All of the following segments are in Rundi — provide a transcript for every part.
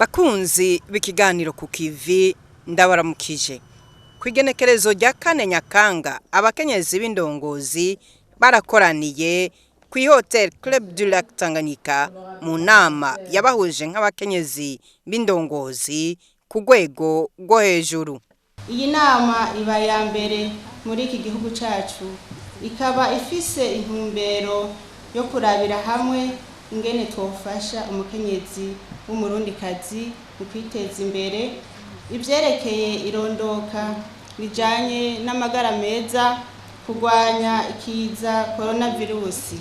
Bakunzi b'ikiganiro ku kivi, ndabaramukije. Ku igenekerezo rya 4 Nyakanga, abakenyezi b'indongozi barakoraniye ku Hotel Club du Lac Tanganyika mu nama yabahuje nk'abakenyezi b'indongozi ku rwego rwo hejuru. Iyi nama iba ya mbere muri iki gihugu cacu, ikaba ifise intumbero yo kurabira hamwe ingene twofasha umukenyezi w'umurundikazi mu kwiteza imbere, ivyerekeye irondoka rijanye n'amagara meza, kurwanya ikiza coronavirusi.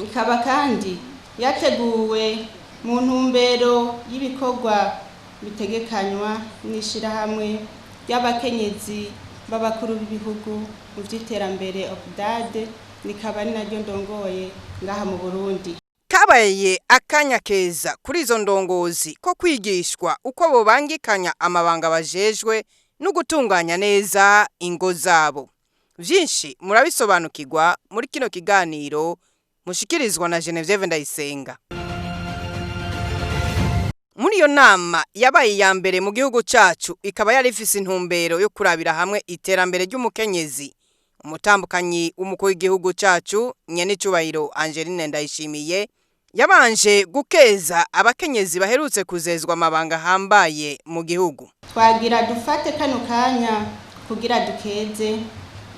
Ikaba kandi yateguwe mu ntumbero y'ibikorwa bitegekanywa n'ishirahamwe ry'abakenyezi b'abakuru b'ibihugu mu vy'iterambere OPDAD, rikaba ari naryo ndongoye ngaha mu Burundi. Kabaye akanya keza kuri izo ndongozi ko kwigishwa uko bobangikanya amabanga bajejwe no gutunganya neza ingo zabo. Vyinshi murabisobanukirwa muri kino kiganiro mushikirizwa na Genevieve Ndayisenga. Muri iyo nama yabaye iya mbere mu gihugu cacu, ikaba yari ifise intumbero yo kurabira hamwe iterambere ry'umukenyezi. Umutambukanyi w'umukuru w'igihugu cacu, Nyenicubahiro Angeline Ndayishimiye, yabanje gukeza abakenyezi baherutse kuzezwa amabanga ahambaye mu gihugu. Twagira dufate kano kanya kugira dukeze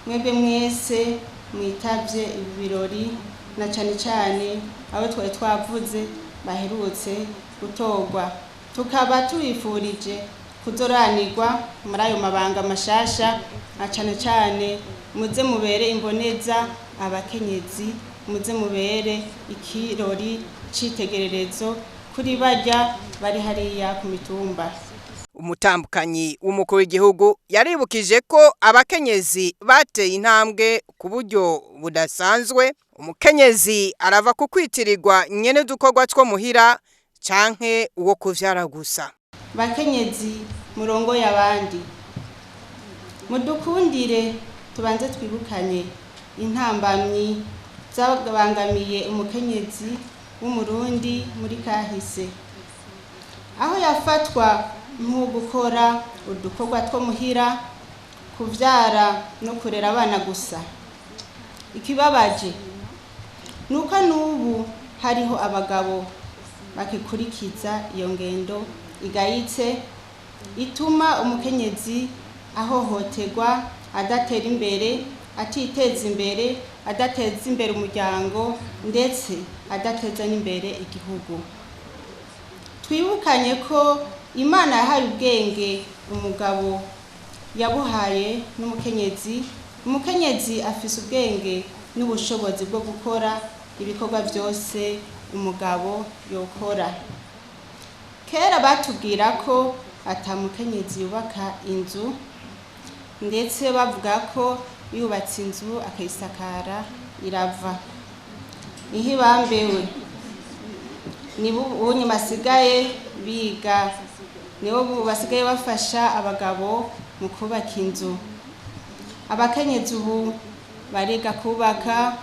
mwebwe mwese mwitavye ibi birori, na cane cane abo twari twavuze baherutse gutorwa. Tukaba tubifurije kuzoranirwa muri ayo mabanga mashasha, na cane cane muze mubere imboneza abakenyezi, muze mubere ikirori c'itegererezo kuri barya bari hariya ku mitumba. Umutambukanyi w'umukuru w'igihugu yaribukije ko abakenyezi bateye intambwe ku buryo budasanzwe. Umukenyezi arava ku kwitirirwa nyene udukorwa two muhira canke uwo kuvyara gusa. Bakenyezi murongoye abandi, mudukundire tubanze twibukanye intambamyi zabangamiye umukenyezi w'umurundi muri kahise, aho yafatwa nk'ugukora udukorwa two muhira, kuvyara no kurera abana gusa. Ikibabaje nuko n'ubu hariho abagabo bakikurikiza iyo ngendo igayitse ituma umukenyezi ahohoterwa, adatera imbere, atiteza imbere, adateza imbere umuryango, ndetse adateza n'imbere igihugu. Twibukanye ko Imana yahaye ubwenge umugabo, yabuhaye n'umukenyezi. Umukenyezi afise ubwenge n'ubushobozi bwo gukora ibikorwa vyose umugabo yokora. Kera batubwira ko ata mukenyezi yubaka inzu, ndetse bavuga ko yubatse inzu akayisakara irava. Ihibambewe nibo ubunye basigaye biga, nibo basigaye bafasha abagabo mu kubaka inzu. Abakenyezi ubu bariga kubaka,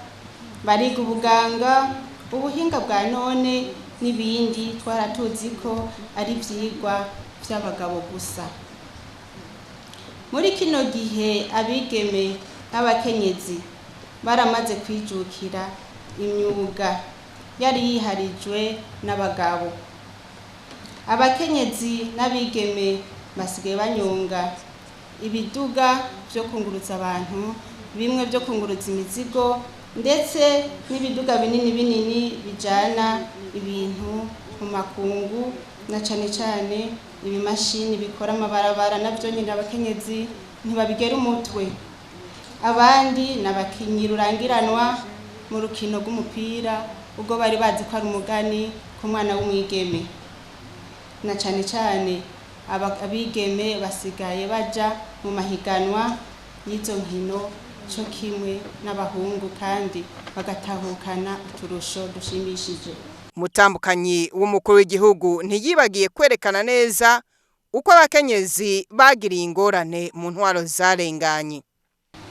bariga ubuganga, ubuhinga bwa none n'ibindi twaratuzi ko ari ivyigwa vy'abagabo gusa. Muri kino gihe abigeme n'abakenyezi baramaze kwijukira imyuga yari yiharijwe n'abagabo. Abakenyezi n'abigeme basigaye banyonga ibiduga vyo kunguruza abantu, bimwe vyo kunguruza imizigo, ndetse n'ibiduga binini binini bijana ibintu mu makungu, na cane cane ibimashini bikora amabarabara, navyo nyene abakenyezi ntibabigera umutwe. Abandi n'abakinyi rurangiranwa mu rukino rw'umupira, ubwo bari bazi ko ari umugani ku mwana w'umwigeme. Na cane cane abigeme basigaye baja mu mahiganwa y'izo nkino co kimwe n'abahungu, kandi bagatahukana uturusho dushimishije. Umutambukanyi w'umukuru w'igihugu ntiyibagiye kwerekana neza uko abakenyezi bagiriye ingorane mu ntwaro zarenganye.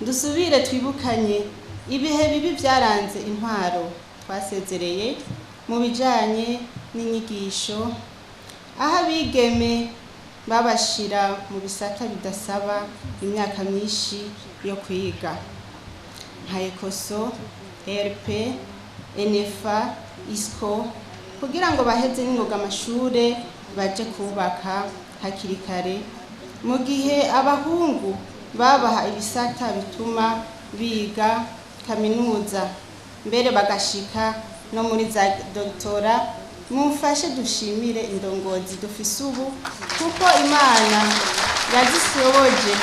Dusubire twibukanye ibihe bibi vyaranze intwaro twasezereye mu bijanye n'inyigisho Aho abigeme babashira mu bisata bidasaba imyaka myinshi yo kwiga nka ECOSO, RP, NFA, ISCO, kugira ngo baheze n'ingoga amashure baje kubaka hakiri kare, mu gihe abahungu babaha ibisata bituma biga kaminuza mbere bagashika no muri za doctorat. Mumfashe dushimire indongozi dufise ubu, kuko Imana yazishoboje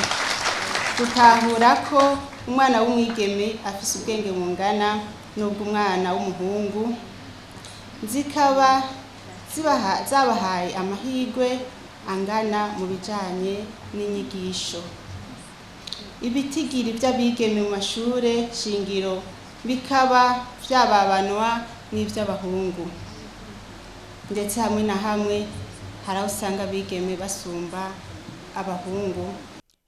gutahura ko umwana w'umwigeme afise ubwenge bungana n'ubw'umwana w'umuhungu, zikaba zabahaye amahirwe angana mu bijanye n'inyigisho. Ibitigiri vy'abigeme mu mashure shingiro bikaba vyababanwa n'ivy'abahungu, ndetse hamwe na hamwe hari aho usanga abigeme basumba abahungu.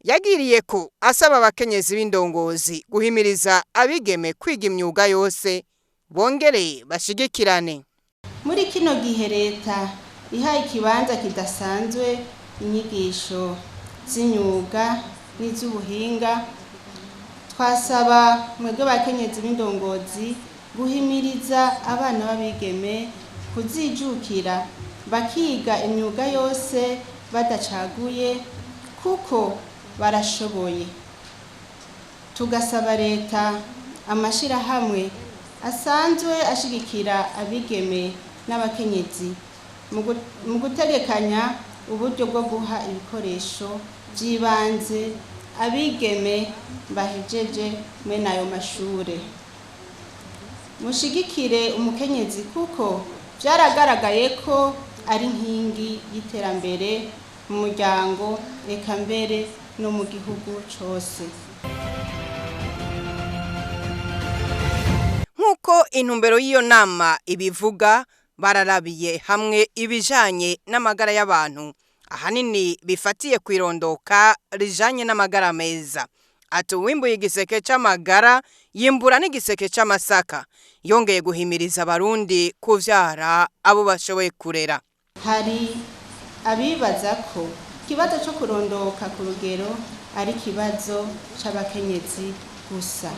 Yagiriye ko asaba abakenyezi b'indongozi guhimiriza abigeme kwiga imyuga yose, bongere bashigikirane. Muri kino gihe leta ihaye ikibanza kidasanzwe inyigisho z'imyuga n'iz'ubuhinga, twasaba mwebwe bakenyezi b'indongozi guhimiriza abana b'abigeme kuzijukira bakiga imyuga yose badacaguye, kuko barashoboye. Tugasaba leta, amashirahamwe asanzwe ashigikira abigeme n'abakenyezi mu gutegekanya uburyo bwo guha ibikoresho vy'ibanze abigeme bahejeje mwene ayo mashure. Mushigikire umukenyezi, kuko vyaragaragaye ko ari inkingi y'iterambere mu muryango, eka mbere no mu gihugu cose. Nk'uko intumbero y'iyo nama ibivuga, bararabiye hamwe ibijanye n'amagara y'abantu, ahanini bifatiye kw'irondoka rijanye n'amagara meza. Ati uwimbuye igiseke c'amagara yimbura n'igiseke c'amasaka. Yongeye guhimiriza abarundi kuvyara abo bashoboye kurera. Hari abibaza ko ikibazo co kurondoka ku rugero ari ikibazo c'abakenyezi gusa.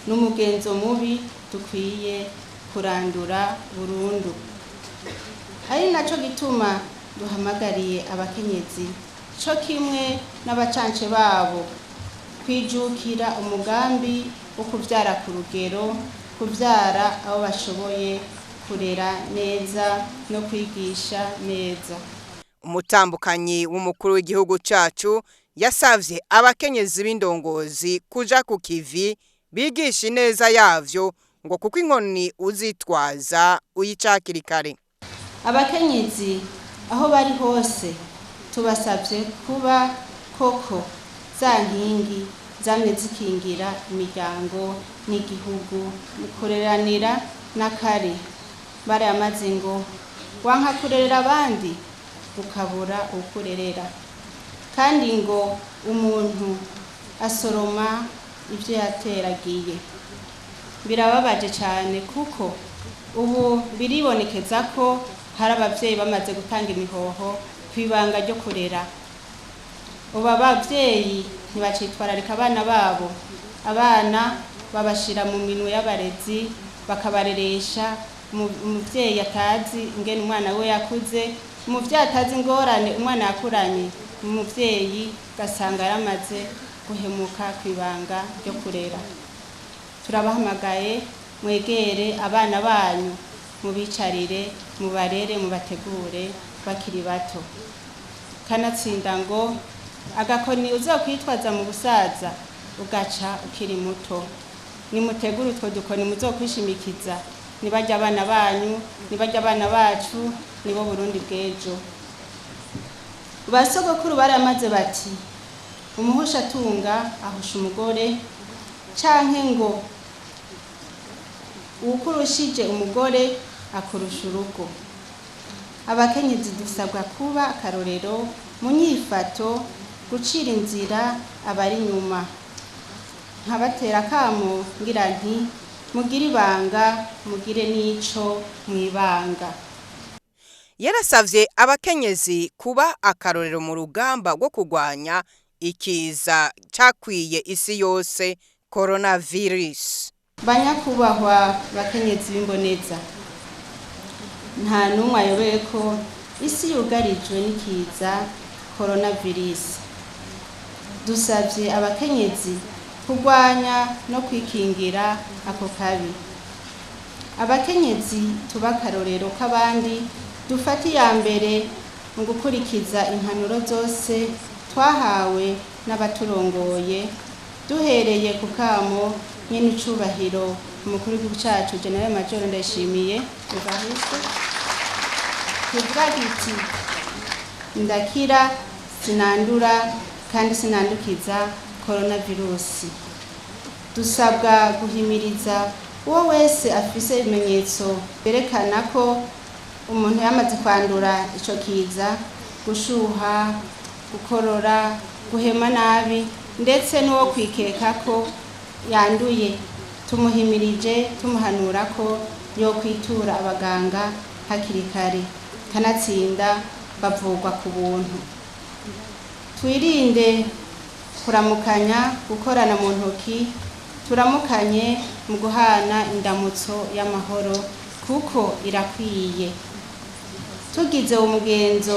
N'umugenzo mubi dukwiye kurandura burundu. Ari naco gituma duhamagariye abakenyezi co kimwe n'abacance babo kwijukira umugambi wo kuvyara ku rugero, kuvyara abo bashoboye kurera neza no kwigisha neza. Umutambukanyi w'umukuru w'igihugu cacu yasavye abakenyezi b'indongozi kuja ku kivi bigisha ineza yavyo, ngo kuko inkoni uzitwaza uyica hakiri kare. Abakenyezi aho bari hose tubasavye kuba koko za nkingi zamye zikingira imiryango n'igihugu mu kureranira n'akari. Barayamaze ngo wanka kurerera abandi ukabura ukurerera, kandi ngo umuntu asoroma ivyo yateragiye. Birababaje cane, kuko ubu biribonekeza ko hari abavyeyi bamaze gutanga imihoho kw'ibanga ryo kurera. Ubu abavyeyi ntibacitwararika abana babo, abana babashira mu minwe y'abarezi bakabareresha. Umuvyeyi atazi ingene umwana we yakuze, umuvyeyi atazi ingorane umwana yakuranye, umuvyeyi ugasanga yaramaze guhemuka kw'ibanga ryo kurera. Turabahamagaye mwegere abana banyu, mubicarire, mubarere, mubategure bakiri bato. Kanatsinda ngo agakoni uzokwitwaza mu busaza ugaca ukiri muto. Nimutegure utwo dukoni muzokwishimikiza, nibarya abana banyu, nibarya abana bacu, nibo Burundi bw'ejo. Basogokuru baramaze bati umuhusha atunga ahusha umugore, canke ngo uwukurushije umugore akurusha urugo. Abakenyezi dusabwa kuba akarorero mu nyifato, gucira inzira abari inyuma. Nkabatera akamo ngira nti mugire ibanga, mugire n'ico mwibanga. Yarasavye abakenyezi kuba akarorero mu rugamba rwo kurwanya ikiza cakwiye isi yose, coronavirus. Banyakubahwa bakenyezi b'imboneza, nta n'umwe ayobewe ko isi yugarijwe n'ikiza coronavirus. Dusabye abakenyezi kurwanya no kwikingira ako kabi. Abakenyezi tuba akarorero k'abandi, dufate iya mbere mu gukurikiza impanuro zose twahawe n'abaturongoye, duhereye ku kamo nyene icubahiro umukuru w'igihugu cacu, General Major Ndayishimiye Evariste, kivuga kiti: "Ndakira, sinandura kandi sinandukiza coronavirusi." Dusabwa guhimiriza uwo wese afise ibimenyetso vyerekana ko umuntu yamaze kwandura ico kiza: gushuha, gukorora, guhema nabi, ndetse n'uwo kwikeka ko yanduye. Tumuhimirije, tumuhanura ko yokwitura abaganga hakiri kare, kanatsinda bavurwa ku buntu. Twirinde kuramukanya, gukorana mu ntoki, turamukanye mu guhana indamutso y'amahoro, kuko irakwiye. Tugize umugenzo,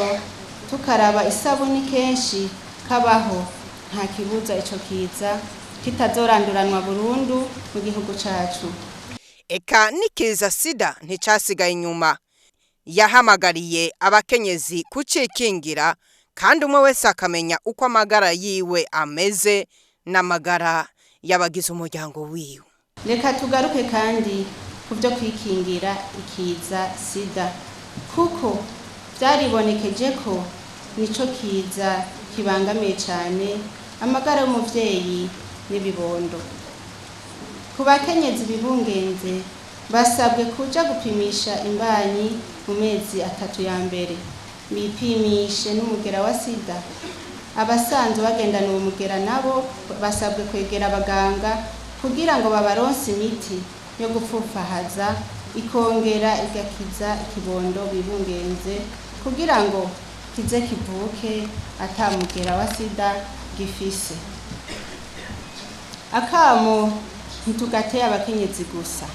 tukaraba isabuni kenshi kabaho, nta kibuza ico kiza kitazoranduranwa burundu mu gihugu cacu. Eka n'ikiza sida nticasigaye inyuma. Yahamagariye abakenyezi kucikingira, kandi umwe wese akamenya uko amagara yiwe ameze n'amagara y'abagize umuryango wiwe. Reka tugaruke kandi ku byo kwikingira ikiza sida, kuko byaribonekeje ko nico kiza kibangamiye cyane amagara y'umuvyeyi n'ibibondo. Ku bakenyezi bibungenze, basabwe kuja gupimisha imbanyi mu mezi 3 ya mbere, bipimishe n'umugera wa sida. Abasanzwe bagendana uwo mugera nabo basabwe kwegera abaganga kugira ngo babaronse imiti yo gupfupfahaza, ikongera igakiza ikibondo bibungenze, kugira ngo kize kivuke ata mugera wa sida gifise. Akamo ntitugateye abakenyezi gusa,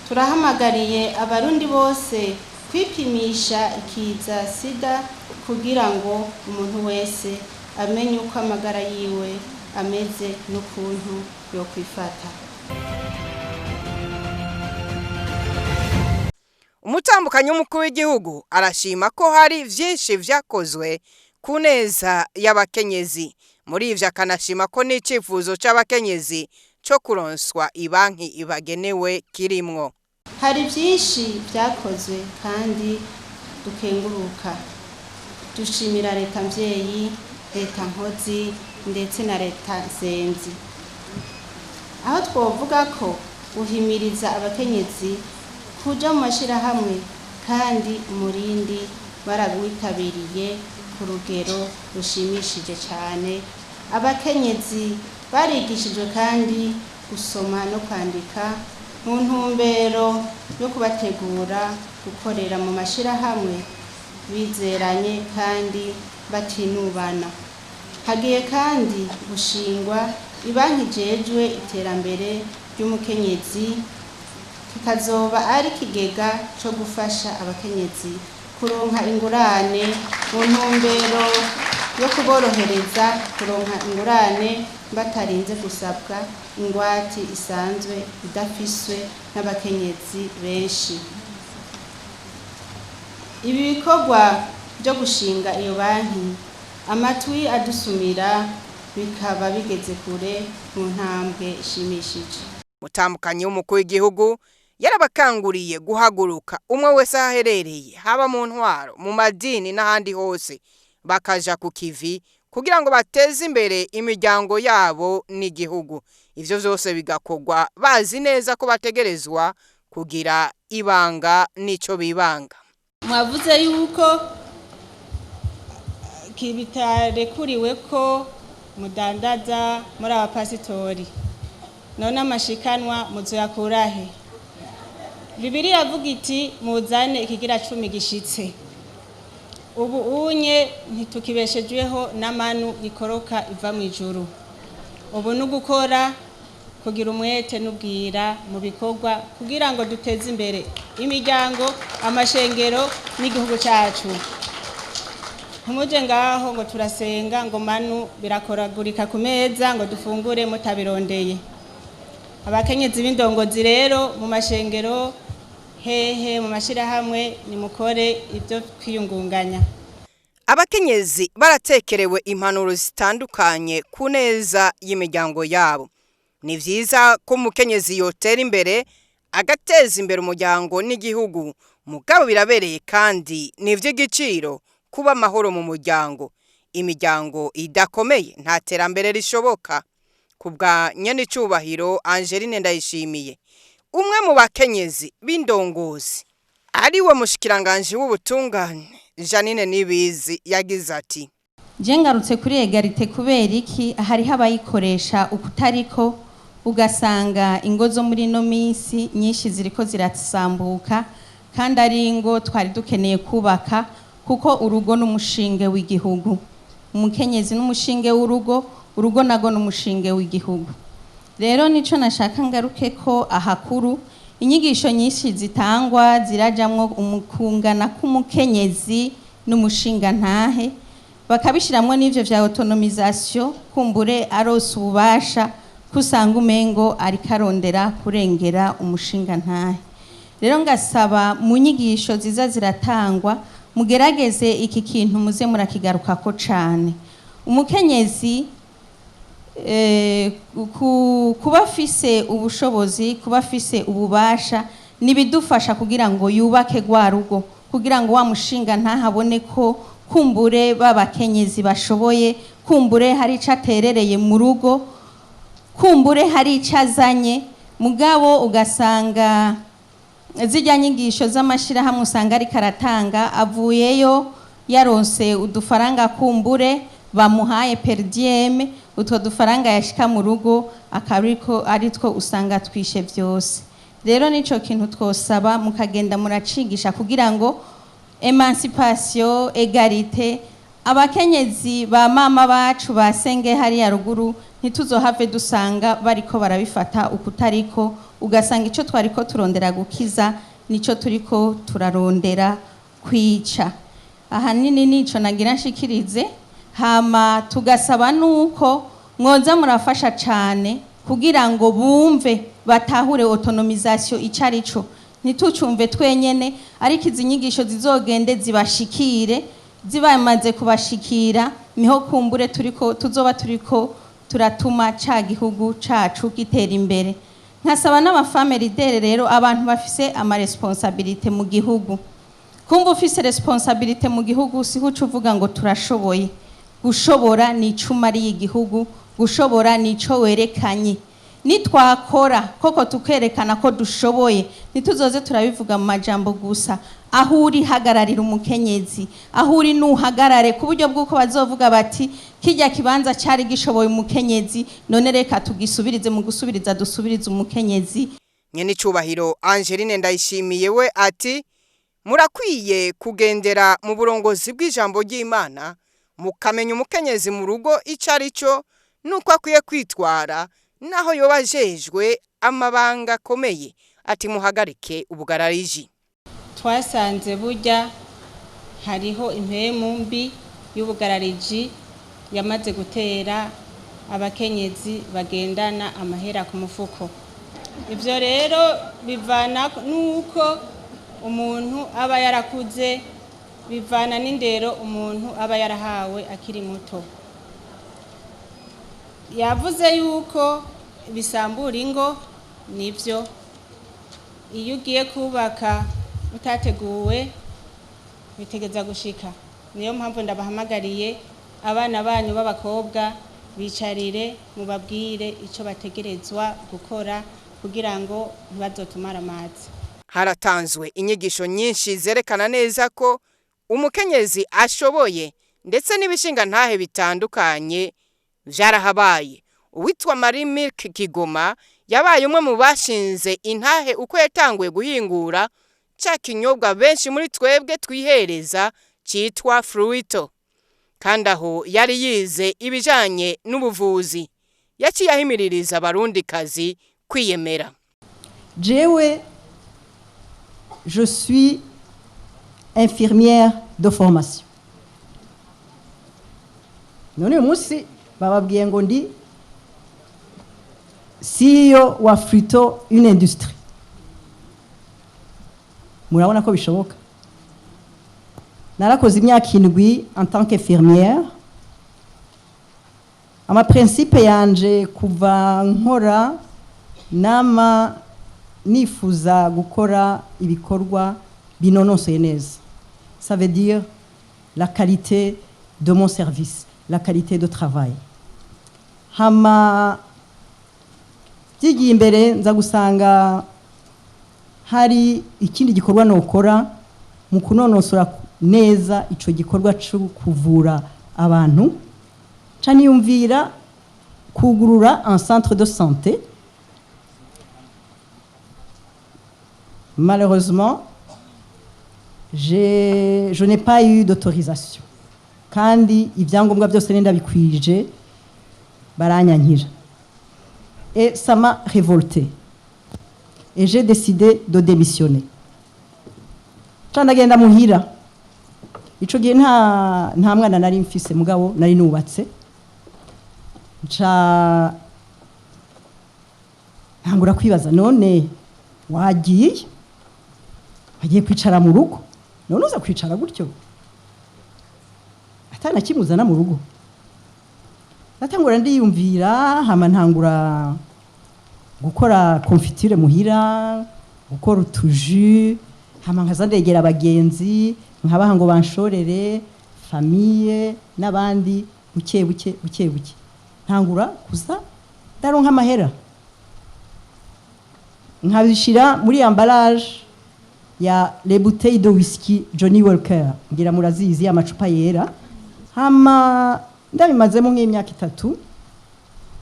turahamagariye abarundi bose kwipimisha ikiza sida, kugira ngo umuntu wese amenye uko amagara yiwe ameze n'ukuntu yokwifata. Umutambukanyi w'umukuru w'igihugu arashima ko hari vyinshi vyakozwe ku neza y'abakenyezi. Muri ivyo akanashima ko n'icifuzo c'abakenyezi co kuronswa ibanki ibagenewe kirimwo. Hari byinshi byakozwe kandi dukenguruka, dushimira leta mvyeyi, leta nkozi, ndetse na leta nsenzi. Aho twovuga ko guhimiriza abakenyezi kuja mu mashirahamwe, kandi umurindi barawitabiriye ku rugero rushimishije cyane. Abakenyezi barigishijwe kandi gusoma no kwandika mu ntumbero yo kubategura gukorera mu mashirahamwe bizeranye kandi batinubana. Hagiye kandi gushingwa ibanki ijejwe iterambere ry'umukenyezi, kikazoba ari ikigega co gufasha abakenyezi kuronka ingurane mu ntumbero yo kuborohereza kuronka ingurane batarinze gusabwa ingwate isanzwe idafiswe n'abakenyezi benshi. Ibi bikorwa byo gushinga iyo banki, amatwi adusumira bikaba bigeze kure mu ntambwe ishimishije. Mutambukanyi w'umukuru w'igihugu yarabakanguriye guhaguruka, umwe wese aho aherereye, haba mu ntwaro, mu madini n'ahandi hose, bakaja ku kivi kugira ngo bateze imbere imiryango yabo n'igihugu. Ivyo vyose bigakorwa bazi neza ko bategerezwa kugira ibanga n'ico bibanga. Mwavuze yuko bitarekuriwe ko mudandaza muri abapasitori, none amashikanwa muzoyakurahe? Bibiliya iravuga iti muzane ikigira cumi gishitse. Ubu unye ntitukibeshejweho n'amanu ikoroka iva mu ijuru. Ubu ni ugukora, kugira umwete n'ubwira mu bikorwa kugira ngo duteze imbere imiryango, amashengero n'igihugu cyacu. Ntimuje ngaho ngo turasenga ngo manu birakoragurika ku meza ngo dufungure mutabirondeye. Abakenyezi b'indongozi rero mu mashengero hehe mu mashyirahamwe, nimukore ibyo kwiyungunganya. Abakenyezi baratekerewe impanuro zitandukanye ku neza y'imiryango yabo. Ni vyiza ko umukenyezi yotera imbere, agateza imbere umuryango n'igihugu, mugabo birabereye kandi ni ivy'igiciro kuba amahoro mu muryango. Imiryango idakomeye nta terambere rishoboka. Ku bwa nyenicubahiro Angeline Ndayishimiye, umwe mu bakenyezi b'indongozi ariwe mushikiranganji w'ubutungane Janine Nibizi, yagize ati: Je ngarutse kuri égalité. Kubera iki? Hariho abayikoresha ukutariko, ugasanga ingo zo muri ino minsi nyinshi ziriko zirasambuka, kandi ari ingo twari dukeneye kubaka, kuko urugo n'umushinge w'igihugu. Umukenyezi n'umushinge w'urugo, urugo nago n'umushinge w'igihugu. Rero nico nashaka ngaruke ko ahakuru inyigisho nyinshi zitangwa zirajamwo umukungana k'umukenyezi n'umushinga ntahe, bakabishiramwo n'ivyo vya autonomisation. Kumbure arose ububasha, kusanga umengo ariko arondera kurengera umushinga ntahe. Rero ngasaba mu nyigisho ziza ziratangwa mugerageze iki kintu muze murakigarukako cane. Umukenyezi kuba afise ubushobozi, kuba afise ububasha, nibidufasha kugira ngo yubake rwa rugo, kugira ngo wa mushinga ntahabone ko kumbure b'abakenyezi bashoboye, kumbure hari ico aterereye mu rugo, kumbure hari ico azanye. Mugabo ugasanga zijya nyigisho z'amashirahamwe usanga ariko aratanga, avuyeyo yaronse udufaranga kumbure bamuhaye per diem, utwo dufaranga yashika mu rugo akariko aritwo usanga twishe vyose. Rero nico kintu twosaba mukagenda muracigisha kugira ngo émancipation, égalité, abakenyezi ba mama bacu basenge hariya ruguru ntituzohave dusanga bariko barabifata ukutariko, ugasanga ico twariko turondera gukiza nico turiko turarondera kwica. Ahanini nico nagira nshikirize. Hama tugasaba nuko mwoza murafasha cane kugira ngo bumve, batahure autonomisation ico arico, ntitucumve twenyene, ariko izi nyigisho zizogende zibashikire. Zibamaze kubashikira niho kumbure turiko tuzoba turiko turatuma ca gihugu cacu gitera imbere. Nkasaba n'aba femmes leaders rero, abantu bafise ama responsabilités mu gihugu. Kumva ufise responsabilité mu gihugu siho uca uvuga ngo turashoboye. Gushobora ni ico umariye igihugu, gushobora ni ico werekanye. Nitwakora koko tukerekana ko dushoboye, ntituzoze turabivuga mu majambo gusa. Aho uri hagararira umukenyezi, aho uri nuhagarare ku buryo bw'uko bazovuga bati kijya kibanza cyari gishoboye umukenyezi, none reka tugisubirize, mu gusubiriza dusubirize umukenyezi. Nyenicubahiro Angeline Ndayishimiye we ati murakwiye kugendera mu burongozi bw'ijambo ry'Imana, mukamenya umukenyezi mu rugo ico ari cyo nuko akwiye kwitwara naho yoba ajejwe amabanga akomeye. Ati muhagarike ubugarariji. Twasanze burya hariho impemu mbi y'ubugarariji yamaze gutera abakenyezi bagendana amahera ku mufuko. Ibyo rero bivana n'uko umuntu aba yarakuze, bivana n'indero umuntu aba yarahawe akiri muto. Yavuze yuko bisambura ingo, nibyo. Iyo ugiye kubaka utateguwe bitegeza gushika. Niyo mpamvu ndabahamagariye, abana banyu b'abakobwa bicarire mubabwire icyo bategerezwa gukora kugira ngo ntibazotumare amazi. Haratanzwe inyigisho nyinshi zerekana neza ko umukenyezi ashoboye, ndetse n'ibishinga ntahe bitandukanye vyarahabaye. Uwitwa Marie Milk Kigoma. Yabaye umwe mu bashinze intahe uko yatanguye guhingura ca kinyobwa benshi muri twebwe twihereza citwa Fruito. Kandi aho yari yize ibijanye n'ubuvuzi. Yaciye ahimiririza abarundikazi kwiyemera. Jewe, je suis infirmière de formation. None uyu munsi bababwiye ngo ndi CEO wa Fruito, une industrie. Murabona ko bishoboka. Narakoze imyaka 7 en tant qu'infirmière. Amaprincipe yanje kuva nkora, nama nifuza gukora ibikorwa binonosoye neza. Ça veut dire la qualité de mon service, la qualité de travail. Hama byigiye imbere, nza gusanga hari ikindi gikorwa nokora mu kunonosora neza ico gikorwa cyo kuvura abantu. Ca niyumvira kugurura un centre de santé. Malheureusement, je n'ai pas eu d'autorisation, kandi ibyangombwa byose ndabikwije, baranyankira. Et ça m'a révolté et j'ai décidé de démissionner. Ca ndagenda muhira. Ico gihe nta mwana nari mfise, mugabo nari nubatse. Nca ntangura kwibaza: none wagiye, wagiye kwicara mu rugo, none uza kwicara gutyo atana kimuzana mu rugo? Natangura ndiyumvira, hama ntangura gukora confiture muhira, gukora utujus, hama nkaza ndegera abagenzi, nkabaha ngo banshorere, famille n'abandi. Buke buke, buke buke, ntangura kuza ndaronka amahera, nkabishira muri emballage ya les bouteilles de whisky Johnny Walker, ngira murazizi, amacupa yera. Hama ndabimazemo nk'imyaka 3,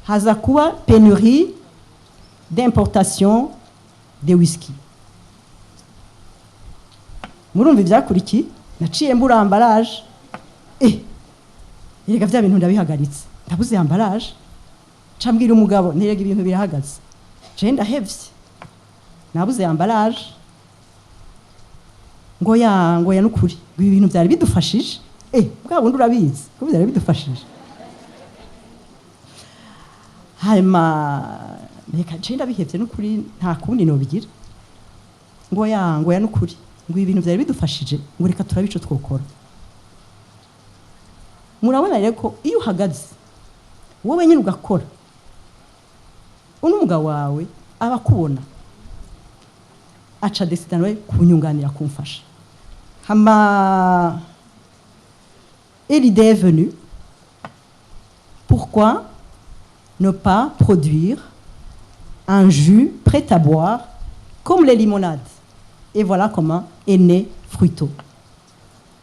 haza kuba pénurie d'importation de whisky. Murumva ivyakurikiye: naciye mbura emballage. Erega vya bintu ndabihagaritse, ndabuze emballage. Nca mbwira umugabo ntirega ibintu birahagaze, je ndahevye, nabuze emballage. Ngo ya, ngo ya, nukuri, ngo ibi bintu byari bidufashije. Bwa bundi urabizi ko byari bidufashije. Hanyuma reka je ndabihevye, nukuri nta kundi nobigira. Ngo ya, ngo ya, nukuri, ngo ibi bintu byari bidufashije, ngo reka turabe ico twokora. Murabona rero ko iyo uhagaze wowe nyine ugakora, uno umugabo wawe aba akubona, aca décida nawe kunyunganira, kumfasha. Hama et l'idée est venue: pourquoi ne pas produire un jus prêt à boire comme les limonades? Et voilà comment est né Fruito.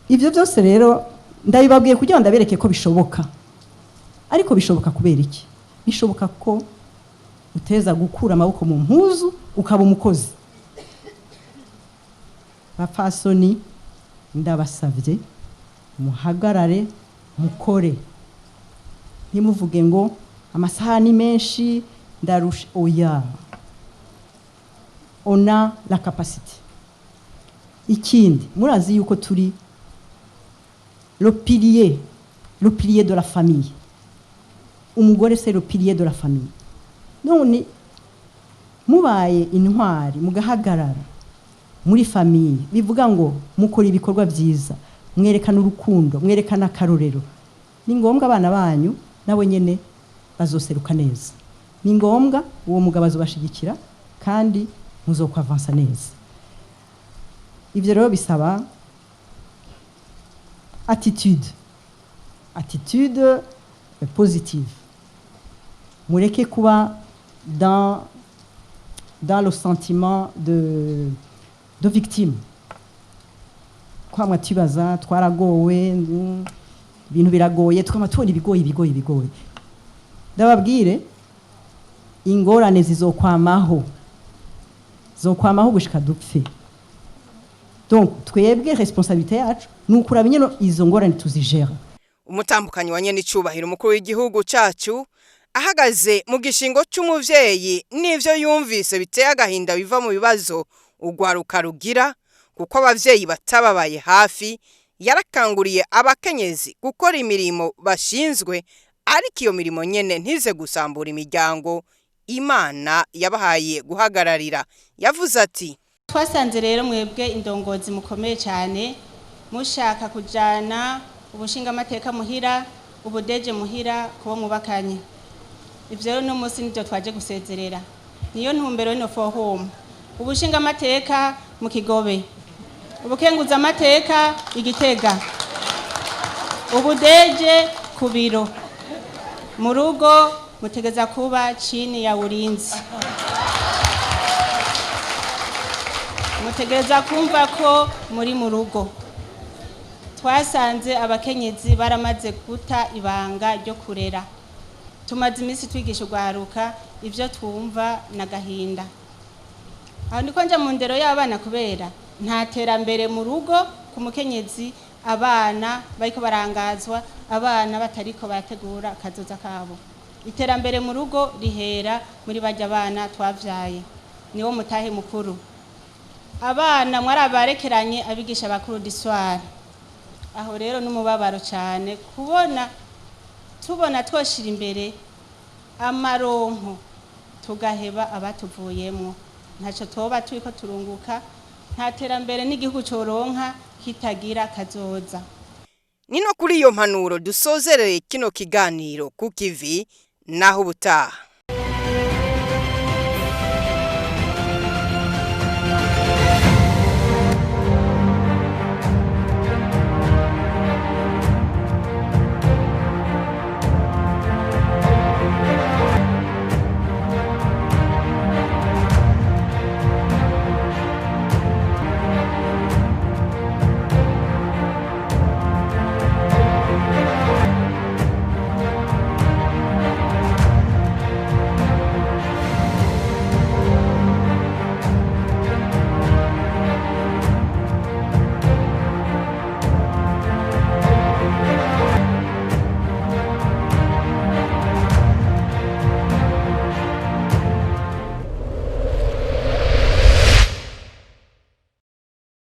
Ivyo byose rero ndabibabwiye kugira ngo ndabereke ko bishoboka. Ariko bishoboka kubera iki? Bishoboka ko uteza gukura amaboko mu mpuzu, ukaba umukozi. Bapfasoni, ndabasabye muhagarare, mukore, ntimuvuge ngo amasaha ni menshi, ndarusha. Oya, on a la capacité. Ikindi, murazi yuko turi le pilier de la famille. Umugore, c'est le pilier de la famille. None mubaye intwari, mugahagarara muri famille, bivuga ngo mukora ibikorwa byiza, mwerekana urukundo, mwerekana akarorero. Ni ngombwa abana banyu nabo nyene bazoseruka neza. Ni ngombwa uwo mugabo azobashigikira kandi muzokwavansa neza. Ivyo rero bisaba attitude positive. Mureke kuba dans le sentiment de victime, kwamwa tubaza twaragowe, ibintu biragoye, tukama tubona ibigoye, ibigoye, ibigoye. Ndababwire, Ingorane zizokwamaho, zokwamaho gushika dupfe. Donc twebwe responsabilité yacu ni ukuraba ingene izo ngorane tuzigera. Umutambukanyi wa nyenicubahiro umukuru w'igihugu cacu ahagaze mu gishingo c'umuvyeyi n'ivyo yumvise biteye agahinda biva mu bibazo urwaruka rugira kuko abavyeyi batababaye hafi, yarakanguriye abakenyezi gukora imirimo bashinzwe, ariko iyo mirimo nyene ntize gusambura imiryango Imana yabahaye guhagararira. Yavuze ati: Twasanze rero mwebwe indongozi mukomeye cyane mushaka kujyana ubushingamateka muhira, ubudeje muhira kubo mwubakanye. Ibyo rero uno munsi nibyo twaje gusezerera, niyo ntumbero y'ino forum. Ubushingamateka mu Kigobe, ubukenguzamateka Igitega, ubudeje ku biro, mu rugo mutegeza kuba chini ya ulinzi. Mutegereza kumva ko muri mu rugo. Twasanze abakenyezi baramaze guta ibanga ryo kurera. Tumaze iminsi twigisha urwaruka ibyo twumva n'agahinda. Aho niko nja mu ndero y'abana, kubera nta terambere mu rugo ku mukenyezi, abana bariko barangazwa, abana batariko barategura akazoza kabo. Iterambere mu rugo rihera muri barya bana twavyaye, niwo mutahe mukuru. Abana mwarabarekeranye abigisha bakuru d'histoire. Aho rero n'umubabaro cyane kubona tubona twoshira imbere amaronko tugaheba abatuvuyemwo. Ntacyo toba turiko turunguka, nta terambere n'igihugu coronka kitagira kazoza. Ni no kuri iyo mpanuro dusozereye kino kiganiro ku kivi, naho ubutaha.